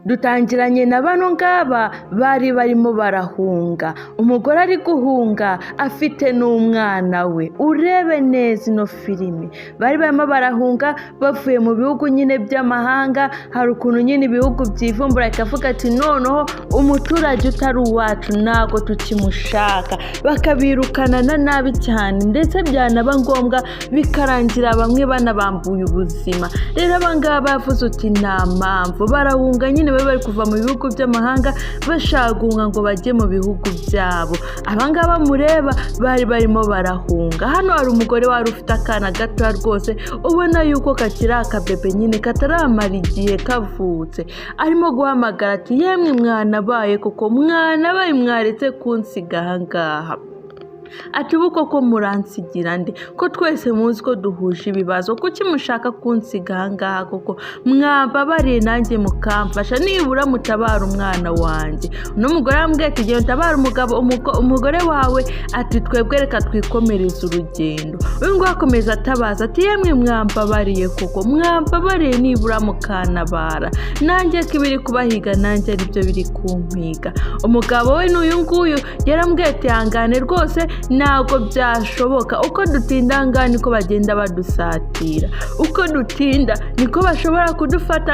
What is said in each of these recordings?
Dutangiranye na bano ngaba bari barimo barahunga. Umugore ari guhunga afite n'umwana we. Urebe neza ino filimi, bari barimo barahunga bavuye mu bihugu nyine by'amahanga. Hari ukuntu nyine ibihugu byivumbura bikavuga ati: "Noneho umuturage utari uwacu ntabwo tukimushaka," bakabirukana na nabi cyane, ndetse byanaba ngombwa bikarangira bamwe banabambuye ubuzima. Rero abangaba bavuze uti: "Nta mpamvu." Barahunga nyine, bari bari kuva mu bihugu by'amahanga bashaka guhunga ngo bajye mu bihugu byabo. Abangaba mureba bari barimo barahunga. Hano hari umugore wari ufite akana gatoya rwose, ubona yuko kakiri akabebe nyine kataramara igihe kavutse. Arimo guhamagara ati: "Yemwe mwanabaye koko, mwanabaye, mwaretse kunsiga ahangaha?" Ati: "Ubu koko muransigira nde, ko twese muzi ko duhuje ibibazo? Kuki mushaka kunsiga ahangaha koko? Mwambabariye nanjye mukamfasha, nibura mutabara umwana wanjye." Uno mugore arambwira ati: "Genda utabara umugabo, umugore wawe." Ati: "Twebwe reka twikomereze urugendo." Uyu nguyu akomeza atabaza ati: "Yemwe mwambabariye koko, mwambabariye nibura mukantabara nanjye, ko ibiri kubahiga nanjye aribyo biri kumpiga?" Umugabo we n'uyu nguyu yarambwiye ati: "Hangane rwose, ntabwo byashoboka. Uko dutinda ahangaha niko bagenda badusatira, uko dutinda niko bashobora kudufata."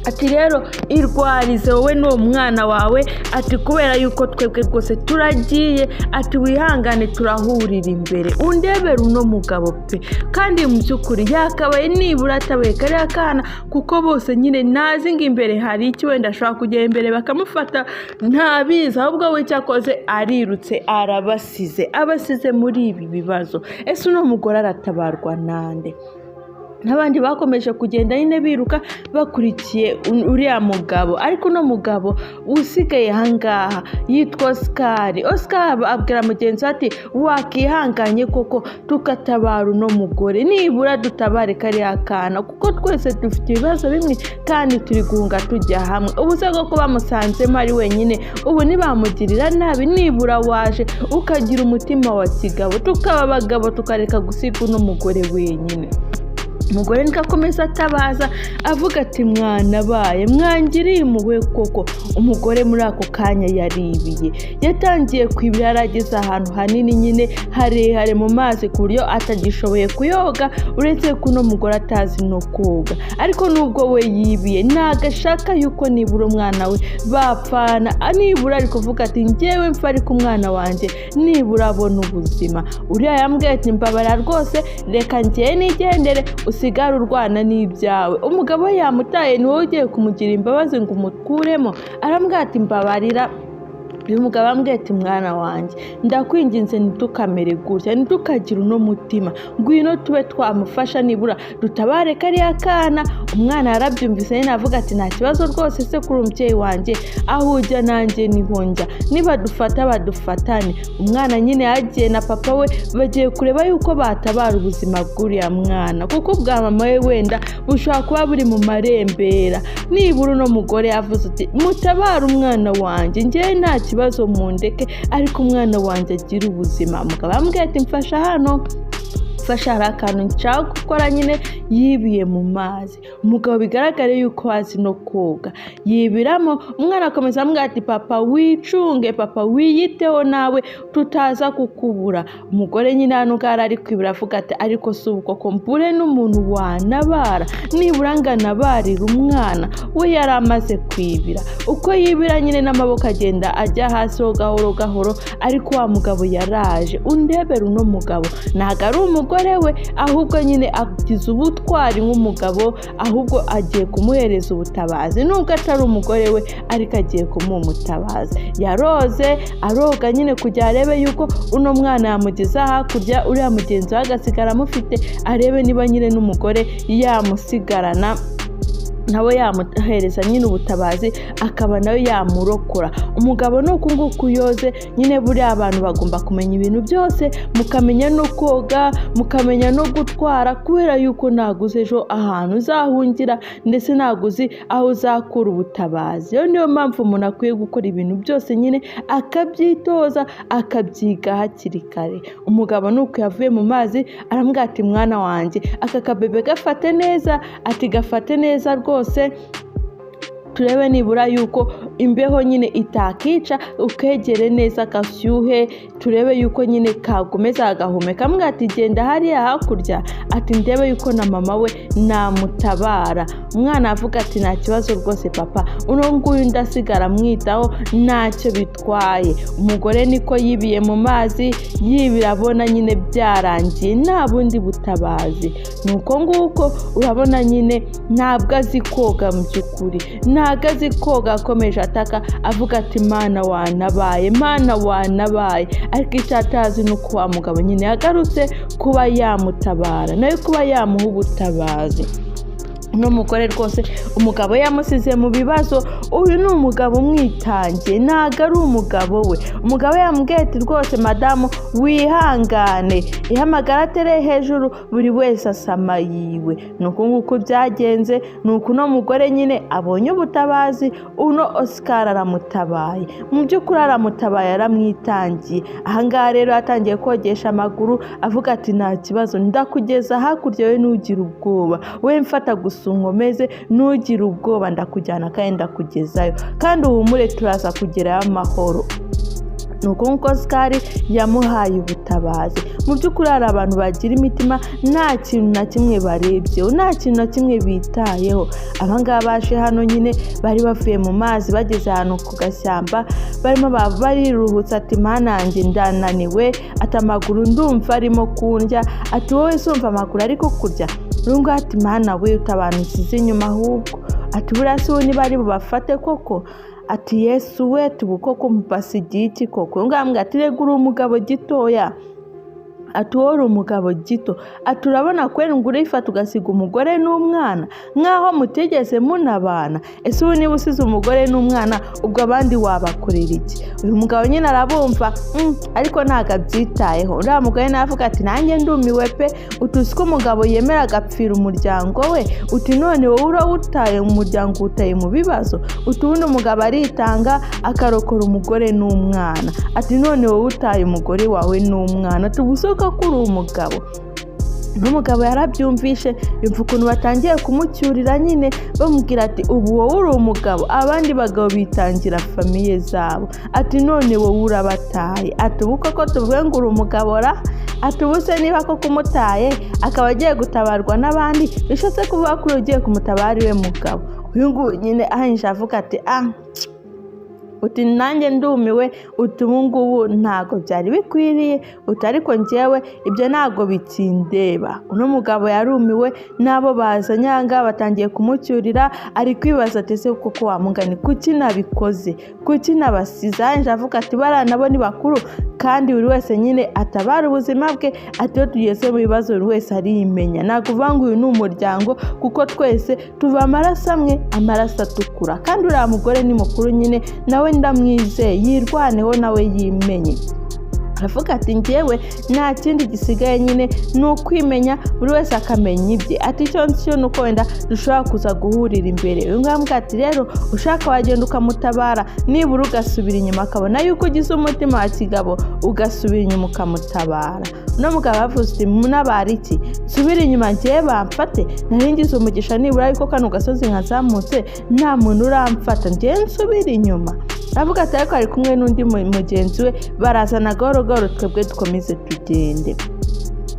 Ati: "Rero irwarize wowe n'uwo mwana wawe," ati, "kubera yuko twebwe rwose turagiye." Ati: "Wihangane, turahurira imbere." Undebere uno mugabo pe! Kandi mu by'ukuri yakabaye nibura atabaye kariya kana, kuko bose nyine ntazi ngo imbere hari iki, wenda ashobora kugera imbere bakamufata, ntabizi. Ahubwo we icyo akoze arirutse, arabasize, abasize muri ibi bibazo. Ese uno mugore aratabarwa nande? N'abandi bakomeje kugenda nyine biruka bakurikiye uriya mugabo. Ariko uno mugabo usigaye ahangaha yitwa Oscar. Oscar abwira mugenzi we ati: "Wakihanganye koko tugatabara uno mugore, nibura dutabare kariya kana, kuko twese dufite ibibazo bimwe kandi turi guhunga tujya hamwe. Ubu se koko bamusanzemo ari wenyine, ubu ntibamugirira nabi? Nibura waje ukagira umutima wa kigabo, tukaba abagabo, tukareka gusiga uno mugore wenyine." Umugore niko akomeza atabaza avuga ati: "Mwanabaye, mwangiriye impuhwe koko." Umugore muri ako kanya yaribiye, yatangiye kwibira. Yarageze ahantu hanini nyine harehare mu mazi, ku buryo atagishoboye kuyoga, uretse ko uno mugore atazi no koga. Ariko nubwo we yibiye, ntabwo ashaka yuko nibura umwana we bapfana. Nibura ari kuvuga ati: "Ngewe mfa, ariko umwana wanjye nibura abona ubuzima." Uriya yambwiye ati: "Mbabara rwose, reka ngewe nigendere, usigare urwana n'ibyawe." Umugabo we yamutaye, ni wowe ugiye kumugira imbabazi ngo umukuremo? Arambwira ati: "Mbabarira." Uyu mugabo arambwira ati: "Mwana wanjye, ndakwinginze, ntitukamere gutya, ntitukagire uno mutima. Ngwino tube twamufasha, nibura dutabare kariya kana." Umwana yarabyumvise nyine, avuga ati: "Nta kibazo rwose se kuri umubyeyi wanjye, aho ujya nanjye niho njya, nibadufata badufatane." Umwana nyine yagiye na papa we, bagiye kureba yuko batabara ubuzima bw'uriya mwana, kuko ubwa mama we wenda bushobora kuba buri mu marembera. Nibura uno mugore yavuze ati: "Mutabare umwana wanjye, njyewe nta kibazo, mundeke, ariko umwana wanjye agira ubuzima." Umugabo yambwiye ati: "Mfasha hano, mfasha, hari akantu nshaka gukora." Nyine yibiye mu mazi. Umugabo bigaragare yuko azi no koga, yibiramo. Umwana akomeza amubwira ati: "Papa, wicunge, papa, wiyiteho nawe, tutaza kukubura." Umugore nyine hano ngaho ari kwibira, avuga ati: "Ariko si ubu koko mbure n'umuntu wantabara, nibura ngo anabarire umwana we?" Yari amaze kwibira. Uko yibira nyine n'amaboko agenda ajya hasi ho gahoro gahoro, ariko wa mugabo yaraje. Undebera uno mugabo, ntabwo ari umugore we, ahubwo nyine agize ubutwari nk'umugabo, ahubwo agiye kumuhereza ubutabazi. Nubwo atari umugore we, ariko agiye kumuha umutabazi. Yaroze, aroga nyine kugira arebe yuko uno mwana yamugeza hakurya, uriya mugenzi we agasigara amufite, arebe niba nyine n'umugore yamusigarana, nawe yamuhereza nyine ubutabazi, akaba nawe yamurokora. Umugabo ni uku nguku yoze nyine. Buriya abantu bagomba kumenya ibintu byose, mukamenya no koga, mukamenya no gutwara, kubera yuko ntabwo uzi ejo ahantu uzahungira, ndetse ntabwo uzi aho uzakura ubutabazi. Iyo niyo mpamvu umuntu akwiye gukora ibintu byose nyine akabyitoza, akabyiga hakiri kare. Umugabo ni uko yavuye mu mazi, aramubwira ati: "Mwana wanjye, aka kabebe gafate neza." Ati: "Gafate neza rwose, Turebe nibura yuko imbeho nyine itakica, ukegere neza gashyuhe, turebe yuko nyine kagomeza agahumeka. Amubwira ati genda hariya hakurya, ati ndebe yuko na mama we namutabara. Umwana avuga ati nta kibazo rwose papa, uno nguyu ndasigara mwitaho ntacyo bitwaye. Umugore niko yibiye mu mazi, yibira abona nyine byarangiye nta bundi butabazi. Ni uko nguko urabona nyine ntabwo azi koga mu by'ukuri, ntabwo azi koga. Akomeje ataka avuga ati mana wanabaye, mana wanabaye. Ariko icyo atazi ni uko wa mugabo nyine yagarutse kuba yamutabara, nawe kuba yamuha ubutabazi. Uno mugore rwose umugabo yamusize mu bibazo. Uyu ni umugabo umwitangiye, ntabwo ari umugabo we. Umugabo yamubwiye ati rwose madamu wihangane, ihamagara atereye hejuru, buri wese asama yiwe. Ni uku nguku byagenze. Ni uku uno mugore nyine abonye ubutabazi, uno Oscar aramutabaye. Mu by'ukuri aramutabaye, aramwitangiye. Ahangaha rero yatangiye kogesha amaguru avuga ati nta kibazo, ndakugeza hakurya, we ntugire ubwoba, we mfata gusa unkomeze, ntugire ubwoba, ndakujyana kandi ndakugezayo, kandi uhumure turaza kugerayo amahoro. Ni uko nguko Oscar yamuhaye ubutabazi. Mu by'ukuri hari abantu bagira imitima nta kintu na kimwe barebyeho, nta kintu na kimwe bitayeho. Abangaba baje hano nyine bari bavuye mu mazi, bageze ahantu ku gashyamba, barimo bariruhutsa ati mana yanjye ndananiwe, ati amaguru ndumva arimo kundya, ati wowe sumva amaguru ariko kurya. Uyu ati mana we, utabantu usize inyuma ahubwo, ati buriya si ubu niba ari bubafate koko, ati Yesu we, tubu koko mbasigiye iki koko. Uyu nguyu ati rega uri umugabo gitoya, ati wowe uri umugabo gito, ati urabona kwera ngo urifata ugasiga umugore n'umwana nk'aho mutigeze munabana. Ese ubu niba usize umugore n'umwana ubwo abandi wabakorera iki? Uyu mugabo nyine arabumva, ariko ntabwo abyitayeho. Uriya mugore nawe avuga ati nanjye ndumiwe pe, utuzi ko umugabo yemera agapfira umuryango we, uti none wowe urawutaye, umuryango uwutaye mu bibazo, uti ubundi umugabo aritanga akarokora umugore n'umwana, ati none wowe utaye umugore wawe n'umwana, ati ubu se ko uri umugabo. N'umugabo yarabyumvishe, yumva ukuntu batangiye kumucyurira nyine bamubwira ati ubu wowe uri umugabo, abandi bagabo bitangira famille zabo, ati none wowe urabataye, ati ubu koko tuvuge ngo uri umugabo ra, ati ubu se niba koko umutaye akaba agiye gutabarwa n'abandi, bishatse kuvuga ko ugiye kumutabara iwe mugabo. Uyu nguyu nyine ahanyije avuga ati ah, uti nanjye ndumiwe, uti ubu ngubu ntabwo byari bikwiriye, uti ariko njyewe ibyo ntabwo bikindeba. Uno mugabo yarumiwe n'abo bazanye aha ngaha batangiye kumucyurira, ari kwibaza ati ese koko wa mugani kuki nabikoze, kuki nabasize? Arangije avuga ati bariya nabo ni bakuru kandi buri wese nyine atabara ubuzima bwe, ati iyo tugeze mu bibazo buri wese arimenya, ntabwo uvuga ngo uyu ni umuryango kuko twese tuva amaraso amwe, amaraso atukura, kandi uriya mugore ni mukuru nyine nawe ndamwizeye, yirwaneho nawe yimenye. Aravuga ati njyewe nta kindi gisigaye nyine ni ukwimenya, buri wese akamenya ibye, ati icyo nzi cyo ni uko wenda dushobora kuza guhurira imbere. Uyu nguyu aramubwira ati rero ushaka wagenda ukamutabara, nibura ugasubira inyuma akabona yuko ugize umutima wa kigabo, ugasubira inyuma ukamutabara. Uno mugabo yavuze uti munabara iki, nsubire inyuma njyewe bamfate, nari ngize umugisha nibura yuko kano gasozi nkazamutse nta muntu uramfata, njyewe nsubire inyuma. Aravuga ati ariko ari kumwe n'undi mugenzi we, barazana gahoro gahoro twebwe dukomeze tugende.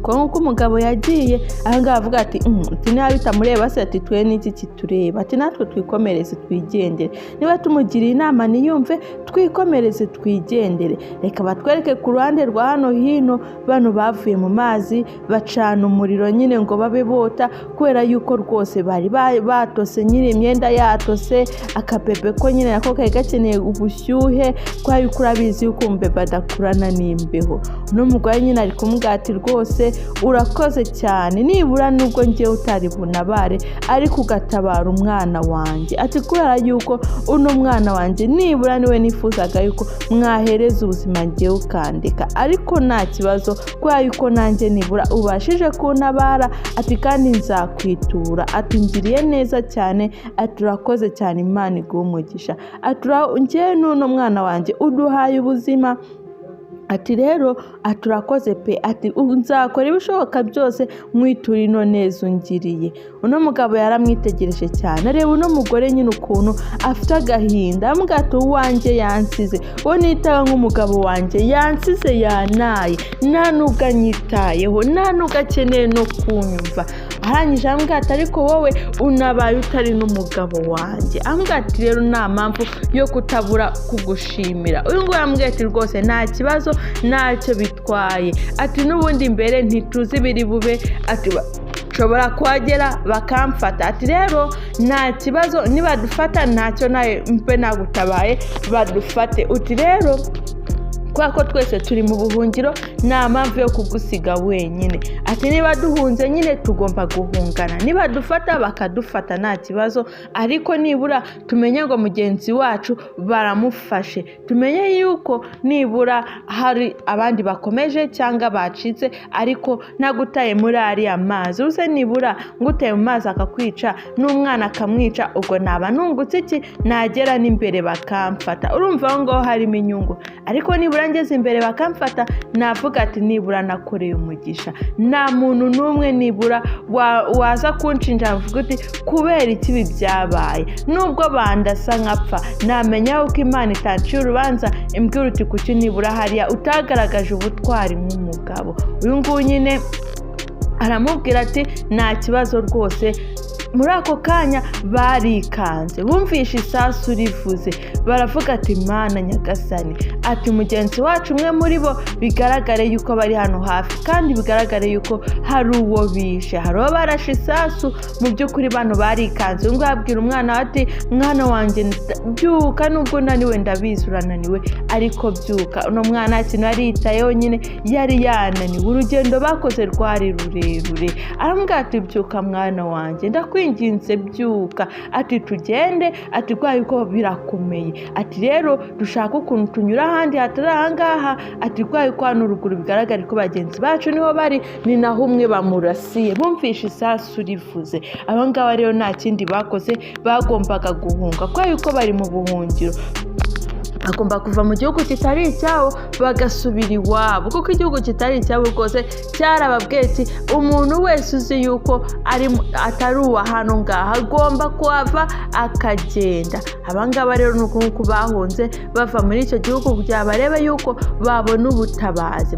Ko nk'uko umugabo yagiye ahangaha avuga ati ati niba bitamureba se, ati twe n'iki kitureba, ati natwe twikomereze twigendere, niba tumugiriye inama niyumve, twikomereze twigendere. Reka batwereke ku ruhande rwa hano hino, bano bavuye mu mazi bacana umuriro nyine ngo babe bota, kubera yuko rwose bari batose nyine, imyenda yatose, akabebe ko nyine nako kari gakeneye ubushyuhe, kubera yuko urabizi yuko umubebe adakurana n'imbeho. Uno mugore nyine ari kumubwira ati rwose urakoze cyane, nibura nubwo ngewe utari bunabare ariko ugatabara umwana wanjye, ati kubera yuko uno mwana wanjye nibura niwe nifuzaga yuko mwahereza ubuzima ngewe ukandeka, ariko nta kibazo kubera yuko nanjye nibura ubashije kuntabara, ati kandi nzakwitura, ati ngiriye neza cyane, ati urakoze cyane, Imana iguhe umugisha, ati ngewe n'uno mwana wanjye uduhaye ubuzima. Ati rero, ati urakoze pe, ati nzakora ibishoboka byose nkwitura ino neza ungiriye. Uno mugabo yaramwitegereje cyane, areba uno mugore nyine ukuntu afite agahinda, aramubwira ati uwanjye yansize, uwo nitaga nk'umugabo wanjye yansize, yanaye, nta nubwo anyitayeho, nta nubwo akeneye no kunyumva. Arangije aramubwira ati ariko wowe unabaye utari n'umugabo wanjye. Aramubwira ati rero nta mpamvu yo kutabura kugushimira. Uyu nguyu aramubwira ati rwose nta kibazo, ntacyo bitwaye, ati n'ubundi imbere ntituzi ibiri bube, ati nshobora kuhagera bakamfata, ati rero nta kibazo, nibadufata ntacyo, nawe mbe nagutabaye badufate. Uti rero kubera ko twese turi mu buhungiro, nta mpamvu yo kugusiga wenyine. Ati niba duhunze nyine tugomba guhungana, niba dufata bakadufata nta kibazo, ariko nibura tumenye ngo mugenzi wacu baramufashe, tumenye yuko nibura hari abandi bakomeje cyangwa bacitse, ariko ntagutaye muri ariya mazi. Uze nibura ngutaye mu mazi akakwica n'umwana akamwica, ubwo naba nungutse iki? Nagera n'imbere bakamfata, urumva aho ngaho harimo inyungu, ariko nibura ngeze imbere bakamfata navuga ati nibura nakoreye umugisha, nta muntu n'umwe nibura waza kunshinja avuga uti kubera iki ibi byabaye. Nubwo bandasa nkapfa, namenya yuko Imana itanciye urubanza imbwira uti kuki nibura hariya utagaragaje ubutwari nk'umugabo. Uyu nguyu nyine aramubwira ati nta kibazo rwose. Muri ako kanya barikanze, bumvishe isasu rivuze, baravuga ati Mana nyagasani, ati mugenzi wacu umwe muri bo bigaragare yuko bari hano hafi, kandi bigaragare yuko hari uwo bishe, hari uwo barashe isasu. Mu by'ukuri bano barikanze. Uyu nguyu abwira umwana we ati mwana wanjye byuka, nubwo unaniwe, ndabizi urananiwe, ariko byuka. Uno mwana nta kintu yari yitayeho nyine, yari yananiwe, urugendo bakoze rwari rurerure. Aramubwira ati byuka mwana wanjye, ndakwinginze byuka, ati tugende, ati kubera yuko birakomeye, ati rero dushaka ukuntu tunyura ahandi hatari ahangaha, ati kubera yuko hano ruguru bigaragara ko bagenzi bacu niho bari, ni naho umwe bamurasiye. Bumvishe isasu rivuze. Aba ngaba rero nta kindi bakoze, bagombaga guhunga kubera yuko bari mu buhungiro, bagomba kuva mu gihugu kitari icyabo bagasubira iwabo, kuko igihugu kitari icyabo rwose cyarababwiye ati umuntu wese uzi yuko atari uwa hano ngaha agomba kuhava akagenda. Abangaba rero ni uku nguku bahunze bava muri icyo gihugu kugira barebe yuko babona ubutabazi.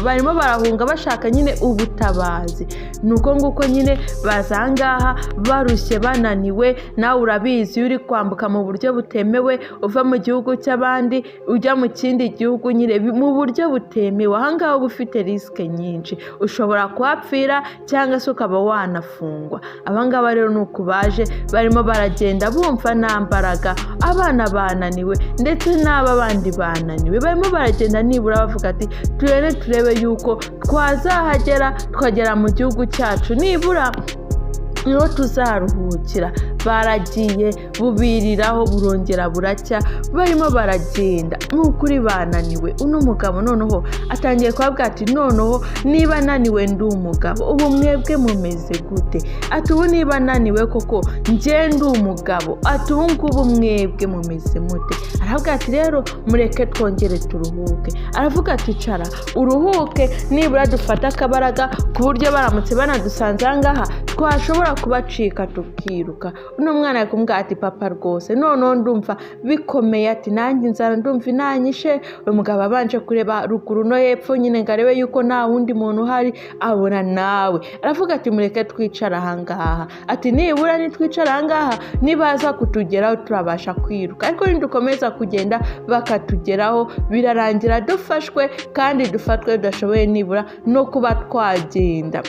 Barimo barahunga bashaka nyine ubutabazi. Ni uko nguko nyine baza aha ngaha barushye, bananiwe. Nawe urabizi, iyo uri kwambuka mu buryo butemewe, uva mu gihugu cy'abandi ujya mu kindi gihugu nyine mu buryo butemewe, aha ngaha uba ufite risk nyinshi, ushobora kuhapfira cyangwa se ukaba wanafungwa. Aba ngaba rero ni uku baje, barimo baragenda bumva nta mbaraga, abana bananiwe ndetse n'aba bandi bananiwe, barimo baragenda nibura bavuga ati turebe turebe yuko twazahagera tukagera mu gihugu cyacu, nibura niho tuzaruhukira. Baragiye, bubiriraho, burongera buracya, barimo baragenda, ni ukuri bananiwe. Uno mugabo noneho atangiye kubabwira ati noneho niba naniwe ndi umugabo, ubu mwebwe mumeze gute? Ati ubu niba naniwe koko njye ndi umugabo, ati ubu ngubu mwebwe mumeze mute? Aravuga ati rero mureke twongere turuhuke. Aravuga ati cara uruhuke, nibura dufate akabaraga ku buryo baramutse banadusanze aha ngaha twashobora kubacika tukiruka. Uno mwana ari kumubwira ati papa rwose noneho ndumva bikomeye, ati nanjye inzara ndumva inanyishe. Uyu mugabo abanje kureba ruguru no hepfo nyine ngo arebe yuko nta wundi muntu uhari, abona nawe. Aravuga ati mureke twicara aha ngaha, ati nibura nitwicara aha ngaha nibaza kutugeraho turabasha kwiruka, ariko nidukomeza kugenda bakatugeraho birarangira dufashwe, kandi dufatwe tudashoboye nibura no kuba twagenda.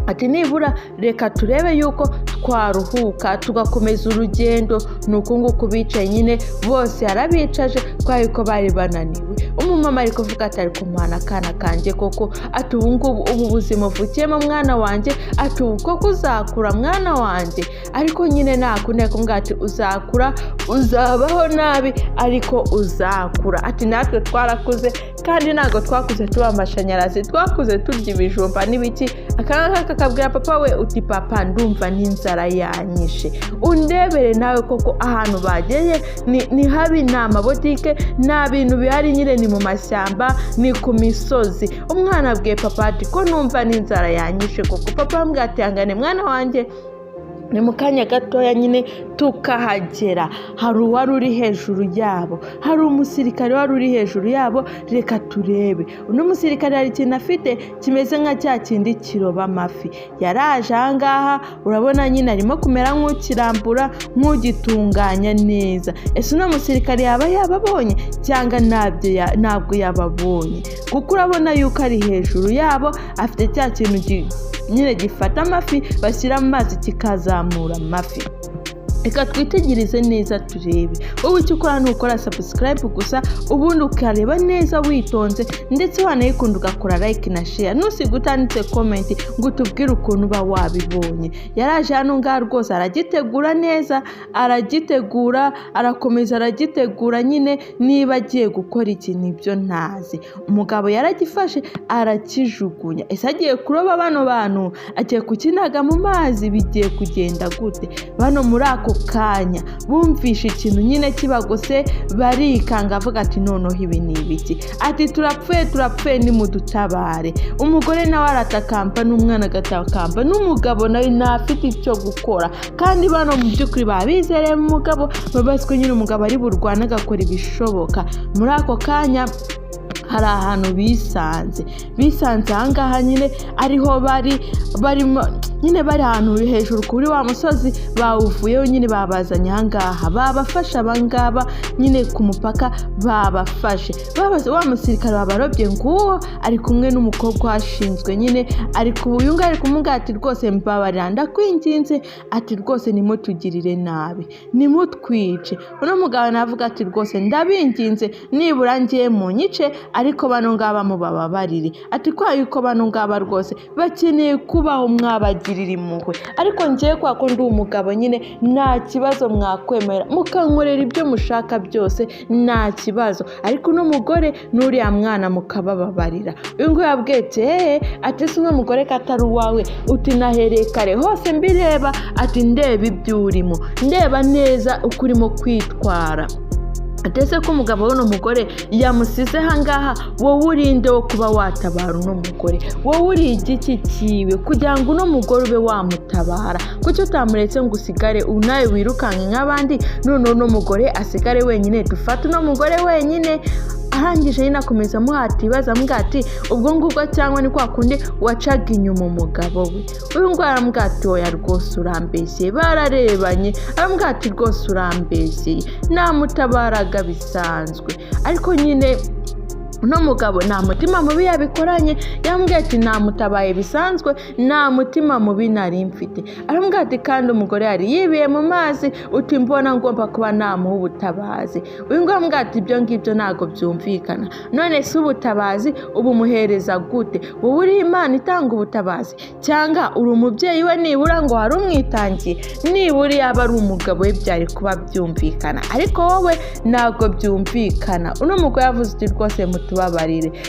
Ati nibura reka turebe yuko twaruhuka tugakomeza urugendo. Ni uku nguku bicaye nyine, bose yarabicaje kubera yuko bari bananiwe. Umumama ari kuvuga ati ari kumuhana akana kanjye koko, ati ubu ngubu ubu buzima uvukiyemo mwana wanjye, ati ubu koko uzakura mwana wanjye? Ariko nyine nakundi ari kumubwira ati uzakura, uzabaho nabi ariko uzakura, ati natwe twarakuze. Kandi ntabwo twakuze tuba amashanyarazi, twakuze turya ibijumba n'ibiki. Aka kakabwira papa we uti: "Papa, ndumva n'inzara yanyishe, undebere nawe koko." Ahantu bageye ni habi, ni amabotike, nta bintu bihari nyine, ni mu mashyamba, ni ku misozi. Umwana abwiye papa ati: "Ko numva n'inzara yanyishe koko?" Papa amubwira ati: "Ihangane mwana wanjye, ni mu kanya gatoya nyine tukahagera." Hari uwari uri hejuru yabo, hari umusirikare wari uri hejuru yabo. Reka turebe, uno musirikare hari ikintu afite kimeze nka cya kindi kiroba amafi. Yaraje ahangaha, urabona nyine arimo kumera nk'ukirambura, nk'ugitunganya neza. Ese uno musirikare yaba yababonye cyangwa ntabwo yababonye? Kuko urabona yuko ari hejuru yabo, afite cya kintu nyine gifata amafi, bashyira mu mazi kikazamura amafi. Reka twitegereze neza turebe. Wowe icyo ukora ni ukora subscribe gusa, ubundi ukareba neza witonze, ndetse wanayikunda ugakora like na share. Ntusiga utanditse comment ngo utubwire ukuntu uba wabibonye. Yaraje hano ngaha rwose aragitegura neza, aragitegura, arakomeza aragitegura nyine. Niba agiye gukora iki nibyo ntazi. Umugabo yaragifashe arakijugunya. Ese agiye kuroba bano bantu? Agiye kukinaga mu mazi? Bigiye kugenda gute? Bano muri ako kanya bumvishe ikintu nyine kibagose, barikanga, avuga ati: "Noneho ibi ni ibiki?" Ati: "Turapfuye, turapfuye, nimudutabare." Umugore nawe aratakamba, n'umwana agatakamba, n'umugabo nawe ntafite icyo gukora. Kandi bano mu by'ukuri baba bizereye mu mugabo, babazwe nyine umugabo ari burwane agakora ibishoboka. Muri ako kanya hari ahantu bisanze ahangaha nyine ariho bari barimo nyine, bari ahantu hejuru kuri wa musozi bawuvuyeho nyine, babazanye ahangaha, babafashe abangaba nyine ku mupaka babafashe. Wa musirikare wabarobye nguwo ari kumwe n'umukobwa uhashinzwe nyine. Ari ku uyu nguyu ari kumubwira ati: "Rwose mbabarira, ndakwinginze," ati: "Rwose nimutugirire nabi, nimutwice." Uno mugabo navuga ati: "Rwose ndabinginze, nibura ngiye mu nyice, ariko bano ngaba mubababarire," ati: "Kwa yuko bano ngaba rwose bakeneye kubaho, mwabagirira impuhwe, ariko ngiye kwa ko ndi umugabo nyine, nta kibazo, mwakwemera mukankorera ibyo mushaka byose, nta kibazo, ariko uno mugore n'uriya mwana mukabababarira." Uyu nguyu yabwiye ati: "Eee," ati: "Ese uno mugore ko atari uwawe?" Uti: "Nahereye kare hose mbireba," ati: "ndeba ibyo urimo, ndeba neza uko urimo kwitwara." Ati: "Ese ko umugabo w'uno mugore yamusize ahangaha, wowe urinde wo kuba watabara uno mugore? Wowe uri igiki kiwe kugira ngo uno mugore ube wamutabara? Kuki utamuretse ngo usigare nawe wirukanke nk'abandi, none uno mugore asigare wenyine, dufate uno mugore wenyine?" Arangije nyine akomeza amuhata ibibazo, amubwira ati: "Ubwo ngubwo cyangwa ni kwa kundi wacaga inyuma umugabo we?" Uyu nguyu aramubwira ati: "Oya rwose, urambeshyeye." Bararebanye, aramubwira ati: "Rwose urambeshyeye, namutabaraga bisanzwe." Ariko nyine uno mugabo nta mutima mubi yabikoranye. Yambwiye ati: "Namutabaye bisanzwe, nta mutima mubi nari mfite." Aramubwira ati: "Kandi umugore yari yibiye mu mazi," uti: "mbona ngomba kuba namuha ubutabazi." Uyu nguyu aramubwira ati: "Ibyo ngibyo ntabwo byumvikana. None se ubutabazi ubumuhereza gute? Wowe uri Imana itanga ubutabazi, cyangwa uri umubyeyi we nibura ngo wari umwitangiye? Nibura yaba ari umugabo we byari kuba byumvikana, ariko wowe ntabwo byumvikana." Uno mugore yavuze uti: "Rwose mutubabarire."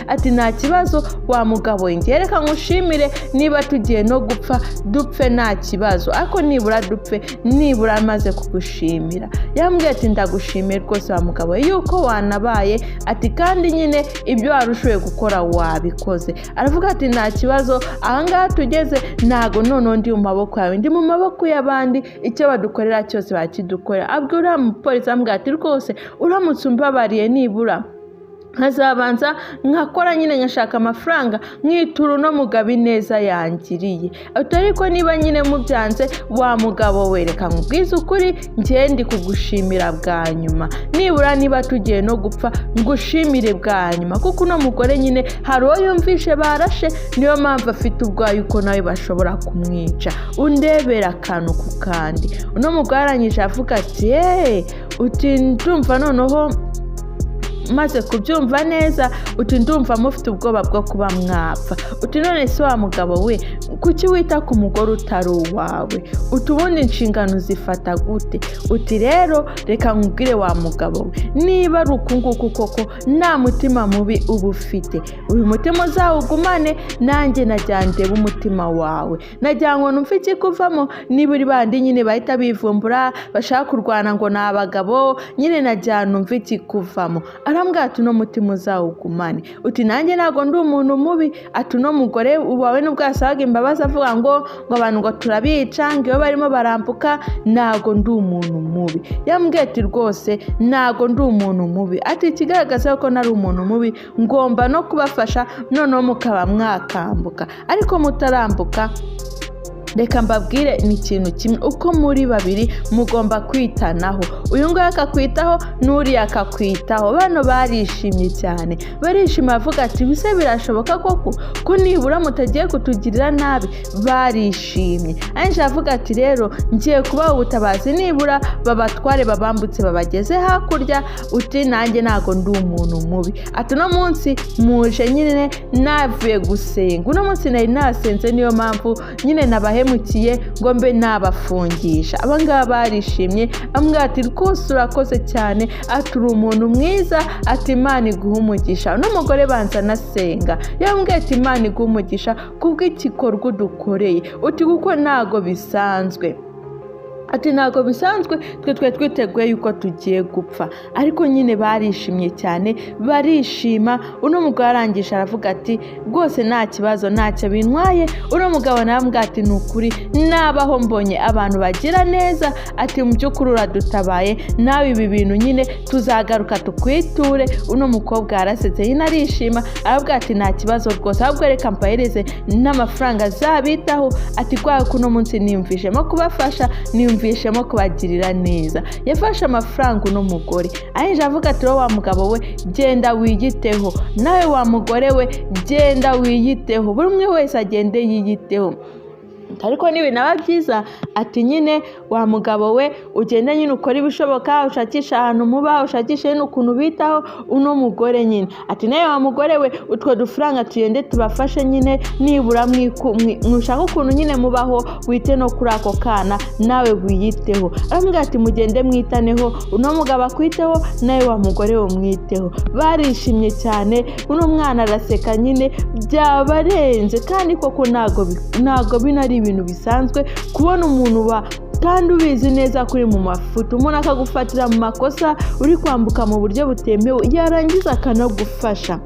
Ati: "Nta kibazo wa mugabo we, njye reka nkushimire. Niba tugiye no gupfa, dupfe, nta kibazo, ariko nibura dupfe nibura amaze kugushimira." Yambwiye ati: "Ndagushimiye rwose wa mugabo we yuko wanabaye," ati: "kandi nyine ibyo wari ushoboye gukora wabikoze." Aravuga ati: "Nta kibazo, ahangaha tugeze ntago noneho ndi mu maboko yawe, ndi mu maboko y'abandi, icyo badukorera cyose bakidukorera." Abwira uriya mupolisi, amubwira ati: "Rwose uramutse umbabariye, nibura nkazabanza nkakora nyine, nkashaka amafaranga, nkitura uno mugabo ineza yangiriye." Ati: "Ariko niba nyine mubyanze, wa mugabo we, reka nkubwize ukuri, njye ndi kugushimira bwa nyuma. Nibura niba tugiye no gupfa, ngushimire bwa nyuma." Kuko uno mugore nyine hari uwo yumvishe barashe, niyo mpamvu afite ubwoba yuko nawe bashobora kumwica. Undebera akantu ku kandi. Uno mugore arangije avuga ati: "Yeee," uti: "ndumva noneho Maze kubyumva neza, uti ndumva mufite ubwoba bwo kuba mwapfa. Uti none se wa mugabo we, kuki wita ku mugore utari uwawe? Uti ubundi inshingano uzifata gute? Uti rero reka nkubwire wa mugabo we, niba ari uku nguku koko nta mutima mubi uba ufite, uyu mutima uzawugumane, nanjye najya ndeba umutima wawe, nagira ngo numve ikikuvamo. Niba uri bandi nyine bahita bivumbura bashaka kurwana ngo ni abagabo nyine, najya numve ikikuvamo. Arambwira ati uno mutima uzawugumane. Uti nanjye ntabwo ndi umuntu mubi. Ati uno mugore wawe nubwo yasabaga imbabazi avuga ngo abantu ngo turabica, ngo iyo barimo barambuka, ntabwo ndi umuntu mubi. Yambwiye ati rwose ntabwo ndi umuntu mubi. Ati ikigaragaza ko nari umuntu mubi, ngomba no kubafasha noneho mukaba mwakambuka. Ariko mutarambuka, reka mbabwire ni ikintu kimwe: uko muri babiri mugomba kwitanaho, uyu nguyu akakwitaho n'uriya akakwitaho. Bano barishimye cyane, barishima, bavuga ati bise birashoboka koko ko nibura mutagiye kutugirira nabi? Barishimye. Ange avuga ati rero ngiye kubaha ubutabazi, nibura babatware, babambutse, babageze hakurya. Uti nanjye ntabwo ndi umuntu mubi. Ati uno munsi muje nyine navuye gusenga, uno munsi nari nasenze, niyo mpamvu nyine nabahemukiye ngo mbe nabafungisha. Abangaba barishimye, amubwira ati rwose urakoze cyane, ati uri umuntu mwiza, ati Imana iguha umugisha. N'umugore banza anasenga, yambwiye ati Imana iguha umugisha kubw'igikorwa udukoreye, uti kuko ntago bisanzwe. Ati ntabwo bisanzwe, twe twari twiteguye yuko tugiye gupfa. Ariko nyine barishimye cyane, barishima. Uno mugabo arangije aravuga ati rwose nta kibazo, ntacyo bintwaye. Uno mugabo nawe amubwira ati ni ukuri nabaho mbonye abantu bagira neza. Ati mu by'ukuri uradutabaye nawe, ibi bintu nyine tuzagaruka tukwiture. Uno mukobwa yarasetse nyine arishima, aravuga ati nta kibazo rwose, ahubwo reka mbahereze n'amafaranga azabitaho. Ati kubera ko uno munsi niyumvishemo kubafasha, niyumvishemo kubagirira neza. Yafashe amafaranga uno mugore, arangije avuga ati wa mugabo we, genda wiyiteho, nawe wa mugore we, genda wiyiteho, buri umwe wese agende yiyiteho. Ariko nibinaba byiza, ati nyine wa mugabo we, ugende nyine ukore ibishoboka, ushakishe ahantu muba, ushakishe nyine ukuntu bitaho uno mugore nyine. Ati nawe wa mugore we, utwo dufaranga tugende tubafashe nyine, nibura mushake ukuntu nyine mubaho, wite no kuri ako kana, nawe wiyiteho. Aramubwira ati mugende mwitaneho, uno mugabo akwiteho, nawe wa mugore we umwiteho. Barishimye cyane, uno mwana araseka nyine byabarenze. Kandi koko ntago bino ari ibintu bisanzwe kubona umuntu wa kandi ubizi neza ko uri mu mafuti, umuntu akagufatira mu makosa uri kwambuka mu buryo butemewe, yarangiza akanagufasha,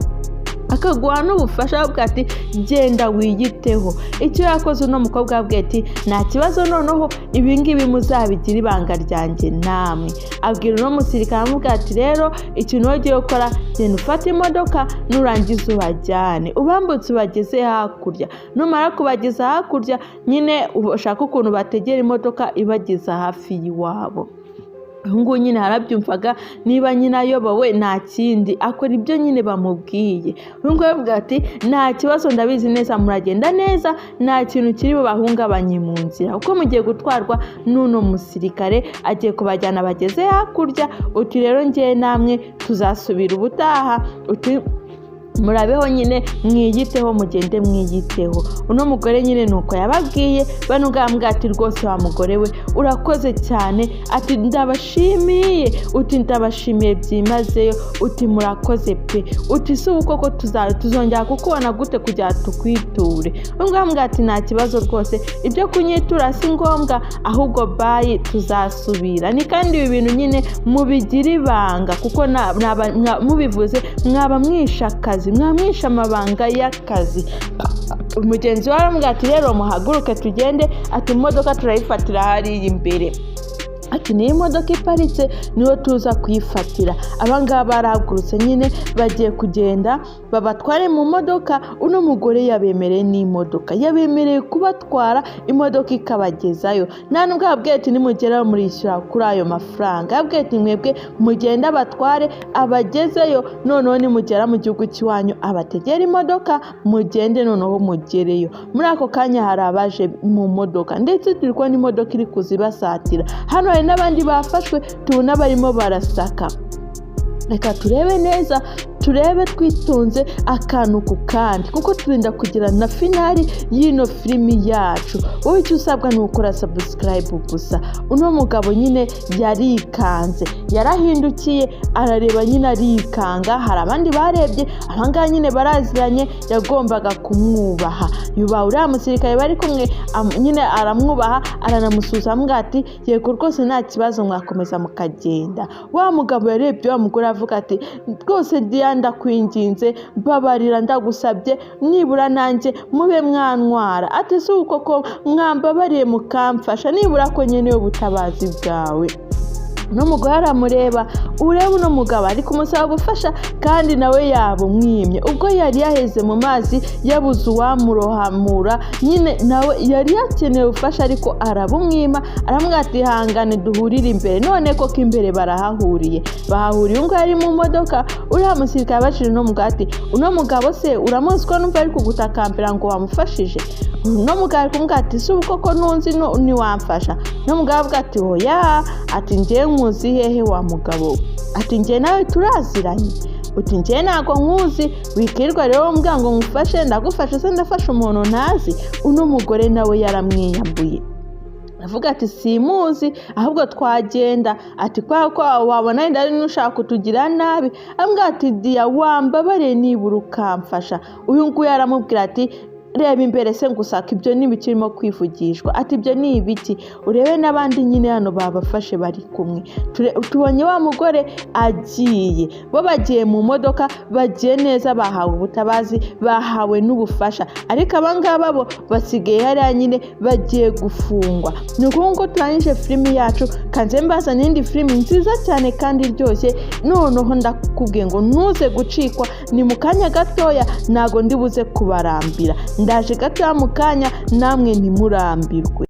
akaguha n'ubufasha, avuga ati genda wiyiteho. Icyo yakoze uno mukobwa, yabwiye ati nta kibazo, noneho ibingibi muzabigira ibanga ryanjye namwe. Abwira uno musirikare, amubwira ati rero ikintu ugiye gukora, genda ufate imodoka, nurangiza ubajyane, ubambutse, ubageze hakurya. Numara kubageza hakurya nyine, ushaka ukuntu bategera imodoka ibageza hafi y'iwabo. Uyu nguyu nyine yarabyumvaga, niba nyine ayobowe nta kindi akora, ibyo nyine bamubwiye. Uyu nguyu aravuga ati nta kibazo, ndabizi neza muragenda neza, nta kintu kiri bubahungabanye mu nzira, kuko mugiye gutwarwa n'uno musirikare, agiye kubajyana bageze hakurya. Uti rero ngewe namwe tuzasubira ubutaha. Uti murabeho nyine, mwiyiteho, mugende mwiyiteho. Uno mugore nyine ni uko yababwiye. Bano ngambwa ati rwose wa mugore we, urakoze cyane. Ati ndabashimiye, uti ndabashimiye byimazeyo, uti murakoze pe. Uti si ubu koko tuzongera kukubona gute kugira tukwiture? Uno ati nta kibazo rwose, ibyo kunyitura si ngombwa, ahubwo bye, tuzasubira. Ni kandi ibi bintu nyine mubigire ibanga, kuko mubivuze mwaba mwishe akazi, mwamwishe amabanga y'akazi. Mugenzi we aramubwira ati rero muhaguruke tugende. Ati imodoka turayifatira hariya imbere. Ati niyo imodoka iparitse, niyo tuza kuyifatira. Abangaba barahagurutse nyine, bagiye kugenda babatware mu modoka. Uno mugore yabemereye n'imodoka, yabemereye kubatwara, imodoka ikabagezayo. Nta nubwo yababwiye ati nimugerayo murishyura kuri ayo mafaranga. Yababwiye ati mwebwe mugende abatware abagezeyo, noneho nimugera mu gihugu cy'iwanyu abategera imodoka, mugende noneho mugereyo. Muri ako kanya hari abaje mu modoka, ndetse turi kubona imodoka iri kuzibasatira. Hano hari n'abandi bafashwe, tubona barimo barasaka. Reka turebe neza, turebe twitonze akantu ku kandi, kuko turinda kugira na finale y'ino filimi yacu. Wowe icyo usabwa ni ukora subscribe gusa. Uno mugabo nyine yarikanze, yarahindukiye arareba nyine arikanga. Hari abandi barebye, abangaba nyine baraziranye, yagombaga kumwubaha, yubaha uriya musirikare bari kumwe, nyine aramwubaha, aranamusuhuza, amubwira ati: "Yego rwose, nta kibazo, mwakomeza mukagenda." Wa mugabo yarebye wa mugore avuga ati: "Rwose Diya, ndakwinginze, mbabarira, ndagusabye, nibura nanjye mube mwantwara." Ati: "Si uko ko mwambabariye mukamfasha, nibura ko nkeneye ubutabazi bwawe." Uno mugore aramureba. Ureba uno mugabo ari kumusaba ubufasha kandi nawe yabumwimye. Ubwo yari yaheze mu mazi, yabuze uwamurohamura nyine, nawe yari yakeneye ubufasha ariko arabumwima. Aramubwira ati: "Hangane duhurire imbere." None koko imbere barahahuriye, bahahuriye. Uyu nguyu ari mu modoka. Uriya musirikare abajije uno mugabo ati: "Uno mugabo se uramuzi, ko numva ari kugutakambira ngo wamufashije?" Uno mugabo ari kumubwira ati: "Si ubu koko nunzi ntiwamfasha?" Uno mugabo avuga ati: "Oya." Ati: "Njye nkuzi hehe wa mugabo we?" Ati: "Njye nawe turaziranye?" Uti: "Njye ntabwo nkuzi, wikirwa rero mbwira ngo ngufashe. Ndagufashe se, ndafasha umuntu ntazi?" Uno mugore nawe yaramwiyambuye, avuga ati: "Simuzi, ahubwo twagenda." Ati: "Kubera ko wabona wenda ari n'ushaka kutugira nabi." Ambwira ati: "Diya, wambabariye nibura ukamfasha." Uyu nguyu aramubwira ati: "Reba imbere se ngusaka, ibyo ni ibiki urimo kwivugishwa?" Ati: "Ibyo ni ibiki?" Urebe n'abandi nyine hano babafashe bari kumwe. Tubonye wa mugore agiye, bo bagiye mu modoka, bagiye neza, bahawe ubutabazi, bahawe n'ubufasha, ariko abangaba bo basigaye hariya nyine, bagiye gufungwa. Ni ukuvuga ngo turangije filimi yacu, kanze mbaza n'indi filimi nziza cyane kandi iryoshye. Noneho ndakubwiye ngo ntuze gucikwa, ni mu kanya gatoya, ntago ndi buze kubarambira. Ndaje gatoya mu kanya, namwe ntimurambirwe.